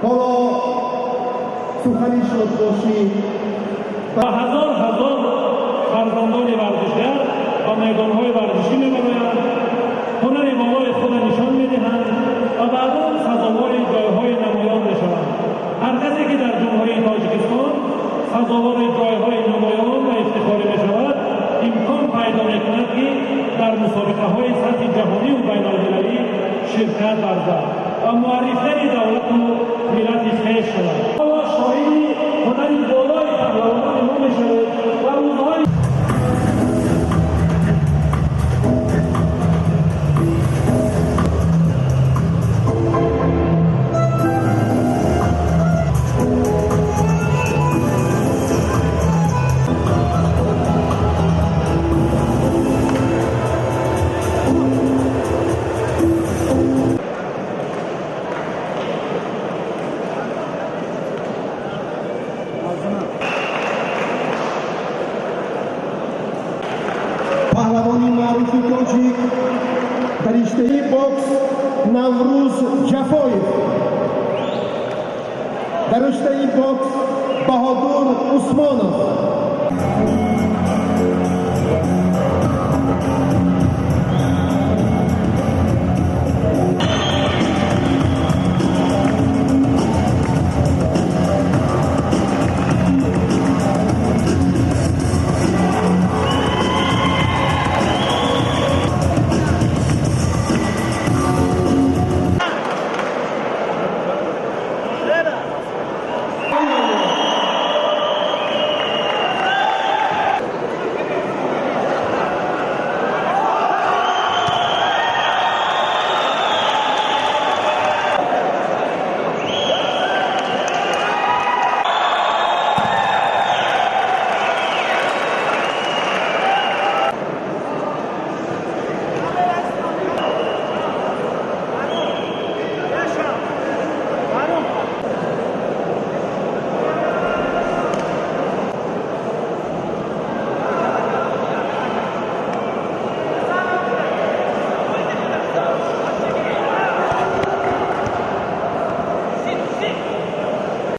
Ҳоло сухани шодбошӣ ва ҳазор ҳазор фарзандони варзишгар ба майдонҳои варзишӣ мебароянд, ҳунари болои худро нишон медиҳанд ва баъдан сазовори ҷойҳои намоён мешаванд. Ҳар касе ки дар Ҷумҳурии Тоҷикистон сазовори ҷойҳои намоён ва ифтихорӣ мешавад, имкон пайдо мекунад, ки дар мусобиқаҳои сатҳи ҷаҳониву байналмилалӣ ширкат варзад ва муаррифгари давлату миллати хеш шавад. Ҳоло шоҳиди ҳунари болои паҳлавонони мо мешавед ва рӯзҳои Паҳлавони маъруфи тоҷик дар риштаи бокс Наврӯз Ҷафоев, дар риштаи бокс Баҳодур Усмонов.